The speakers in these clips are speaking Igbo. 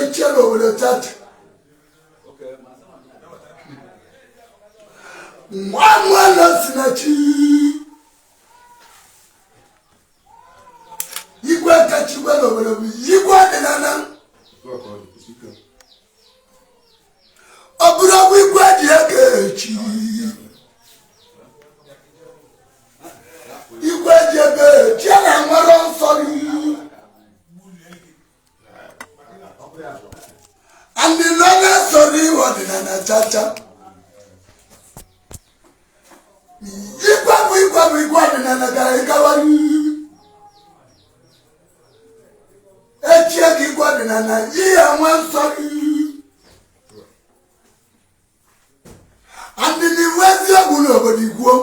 ichie n'obodo chacha. Nwa nwanne si na chi. Igwe kacha igwe n'obodo bụ igwe ọdịnala. Ọ bụrụ ọgwụ igwe ji ego echi. Igwe ji ego echi a na-enwere nsọ. Ndị nọ na-esoro iwe ọdịnala chacha. Igwe bụ igwe bụ igwe ọdịnala gara ịgawa. Echie gị igwe ọdịnala, ihe nwe nsọ. Ndị n'iwu eziokwu n'obodo igwuo.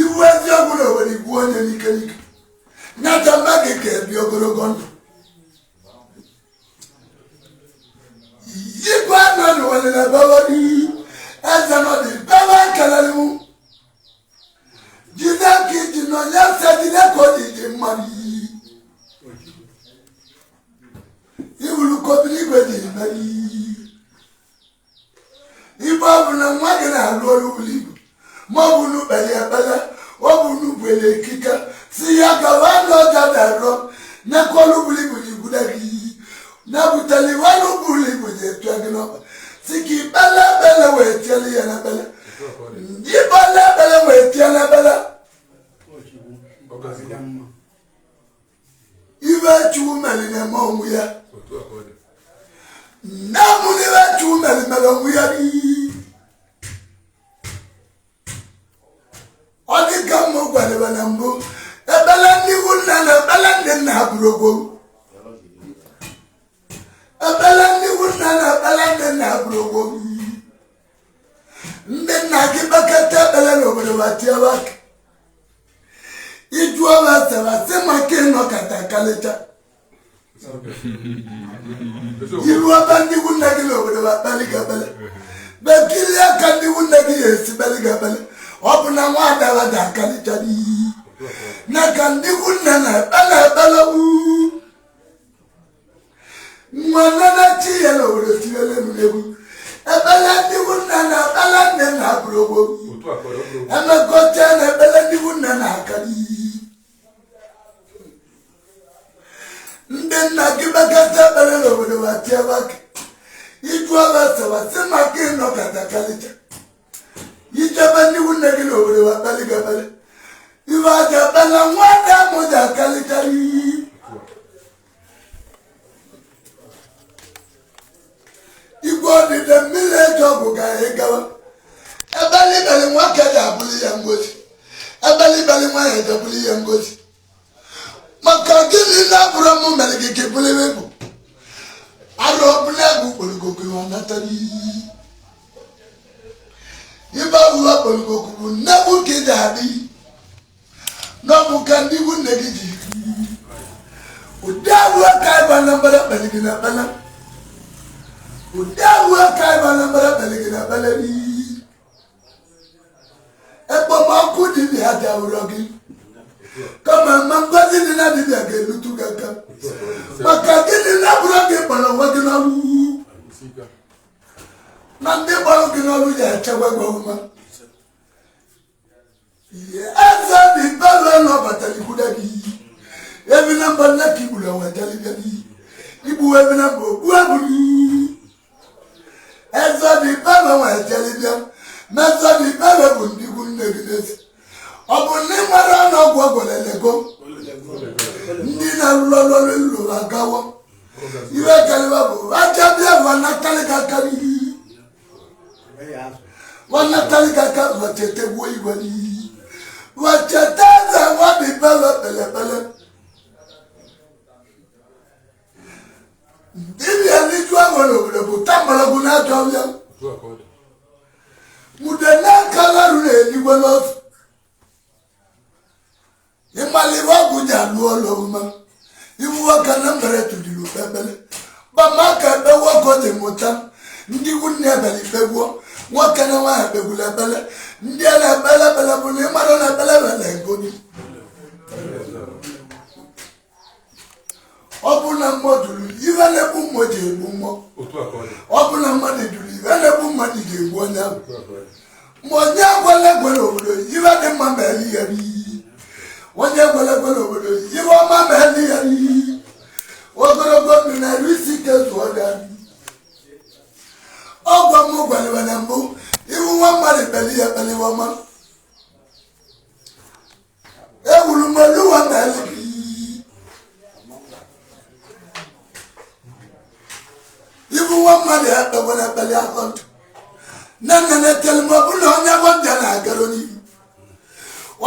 Iwu eziokwu n'obodo igwuo onye n'ike n'ike. Nyata mma gị ka ebi ogologo ndụ. Igwe nọ n'ụwa bewe eze nọ dị bewe kelere m. Jide ka iji nọ nye se jide ka o ji ji mmadụ. Iwuru kobiri igwe ji eme. Igbe ọ bụ na nwa gị na-alụ ọrụ buru ibu ma ọ bụ n'ukpere ekpere ọ bụ n'ugbere ekike si ya gawa n'ọja na-arọ nyekọlụ buru ibu ji gwude gị na butere iwelu buru ibu ji etue gị n'ọkpa si ka ikpele ekpele wee tiele ya n'ekpele ikpele ekpele wee tie n'ekpele. Ibe Chukwu mere na-eme onwe ya. Nne m n'ibe Chukwu mere mere onwe ya. Ọ dị ka m gwadebe na mbụ, ekpele ndị ikwu nna na ekpele ndị nna bụrụ ogwo. Ekpele ndị ikwu nna na ekpele ndị nna bụrụ ogwo. Ndị nna gị kpekọta ekpele n'obodo ma tie aka. Ijuo ha sara sị maka ịnọkọta kalịcha. Iru ebe ndị ikwu nne gị n'obodo ma kpeli gị ekpele. Bekirie ka ndị ikwu nne gị ga-esi kpeli gị ekpele. Ọ bụ na nwa adara dị akalịcha n'iyi. Na ka ndị ikwu nne na-ekpele ekpele wuu. Nwa nana chi ya n'obodo tinyere m n'egwu. Ekpele ndị ikwu nna na ekpele nne na bụrụ ogbo. Emekọta na ekpele ndị ikwu nna na-aka n'iyi. Ndị nna gị kpekọta ekpere n'obodo ma tie aka. Ijuo ha sewa sị maka ịnọkọta kalịcha. Ijebe ndị ikwu nne gị n'obodo ma kpeli gị ekpele. Ibe aja ekpele nwa ada mụ ji akalịcha iyi. Igwe ọdịda mmiri eji ọgwụ ga gawa. Ebelibeli nwoke ji abụrụ ya ngozi. Ebelibeli nwaanyị ji abụrụ ya ngozi. Maka gịnị na-abụrụ m mere gị ka ịbụrụ ebe bụ? Arụ ọbụla egwu kpọrọgokwu ọ natara iyi. Ibe ọbụla kpọrọgokwu bụ nnegbu ka ị ga-adị. N'ọbụ ka ndị ikwu nne gị ji. Ụdị abụọ ka ịba na mbara kpere gị na ekpele. Ụdị abụọ ka ịba na mbara kpere gị na ekpele n'iyi. Ekpomọkụ dibịa bịawụrọ gị. Kama ma ngozi dị na dibịa ga-elutu gị aka. Maka gịnị na-abụrụ gị kpọrọ onwe gị n'ọrụ. Na ndị kpọrọ gị n'ọrụ ya echekwa gị ọfụma. Eze dị bele nọbatara ikwude gị. Ebi na mba nne ka igburu enwe jalibịa gị. Igbu ebi na mba ogbu egburu. Eze dị bele nwe jalibịa. Ma eze dị bele bụ ndị ikwu nne gị n'ezi. Ọ bụ ndị nwere ọnụọgwụ ọgwụlelego. Ndị na-alụ ọrụ lụrụ agawo. Iwe kaliwa bụ aja bịa wa natali ka kari. Wa natali ka ka wa chete gbuo igwe n'iyi. Wa chete eze nwa dị bele bele bele. Dibịa n'iju ahụ n'obodo bụ tambalagwu na-ajọ ọbịa. Mude n'aka larụ na-eligwe n'otu. Ịmaliwe ọgwụ ji alụ ọlụ ọma. Iwu nwoke na mbere tụjuru ekpele. Bamaka ebe nwoke dị mụta. Ndị ikwu nne ebele ikpegbuo. Nwoke na nwaanyị kpegburu ekpele. Ndị a na-ekpele ekpele bụ na ịmara na ekpele ekpele egoni. ya egbu mmụọ. Ọ bụ na mmadụ jụrụ ibe na-egbu mmadụ ga-egbu onye ahụ. Ma onye ekwela ekwe n'obodo, ibe dị mma ma eli ya n'iyi. Onye ekwela ekwe n'obodo, ibe ọma ma eli ya n'iyi. Ogologo ndụ na-eru isi ike zụọ ya. Ọgwa m gwara na mbụ, iwu nwa mmadụ kpeli ya ekpeli ọma. Ewuru m oluwa ma eli gị. Ibu nwa mmadụ ekpekwara ekpeli akọ ntụ. Nne nne na-eteli m, ọ bụ na onye agwọ nja na-agara n'ihu.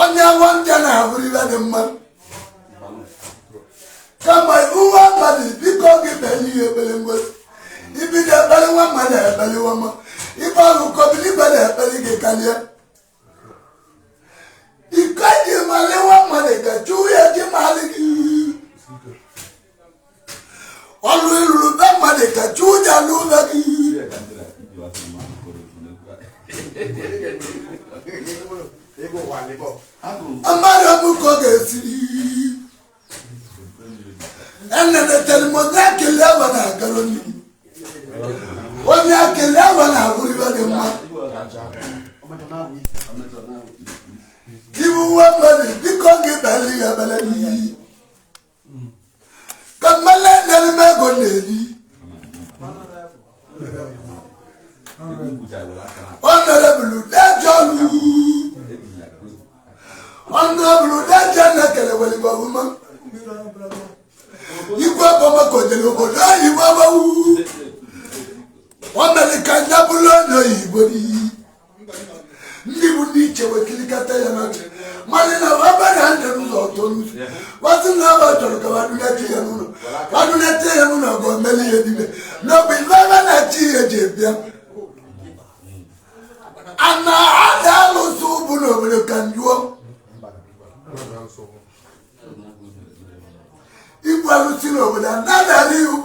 Onye agwọ nja na-abụrụ ibe dị mma. Kama ibu nwa mmadụ, biko gị kpeli ihe ekpere ngosi. Ibido ekpere nwa mmadụ ekpeli ọma. Ibe ahụ kọbili ibe na-ekpeli gị karịa. Iko ji mali nwa mmadụ ka chụọ ya ji mali gị. Ọlụ ịlụrụ be mmadụ ka chụọ ya alụ be gị. Amara m ka ọ ga-esiri. Enenetele m onye akele awa na-agara n'ihu. Onye akele awa na-abụrụ ibe dị mma. Ibu nwa mmadụ, biko gị bali ya bala n'iyi. Ka mmele na-eme ego na-eri. Honorable Dejolu. Honorable Deje na-ekele wele ọmụma. Igwe ọgbọmọkọjere obodo oyibo agbawu. O mere ka nya bụrụ onye oyibo n'iyi. Ndị bụ ndị iche wee kirikata ya n'ọchị. Mana na ọba na ndị n'ụzọ ọtọ n'ụzọ. Wasị na ọba chọrọ ka wadunete ya n'ụlọ. Wadunete ya n'ụlọ ka o meli ihe niile. N'obi ife ebe na-achị ihe ji bịa. Ana ada alụsị ụbụ n'obodo ka njụọ. Igbu alụsị n'obodo anadara iwu.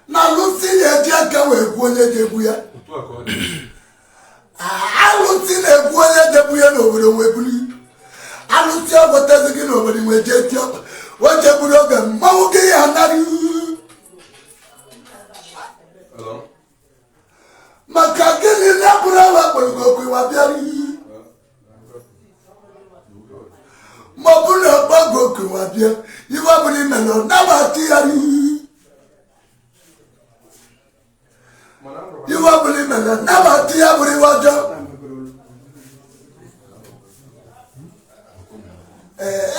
Na alụsị na-eji aka wee gbuo onye ga-egbu ya. Alụsị na-egbu onye ga-egbu ya n'obodo wee buru. Alụsị ọgwọtazi gị n'obodo wee jee tie ọkpa. O jegburu oge mmanwụ gị ya anaghị. Maka gịnị na bụrụ awa kpọrọ gị okwu ịwa bịara. Ma ọ bụrụ na ọkpọ gị okwu ịwa bịa, iwe ọ bụla ime na ọ nabata ya. Iwe ọ bụla ime na nabata ya bụrụ iwe ọjọọ. Ee,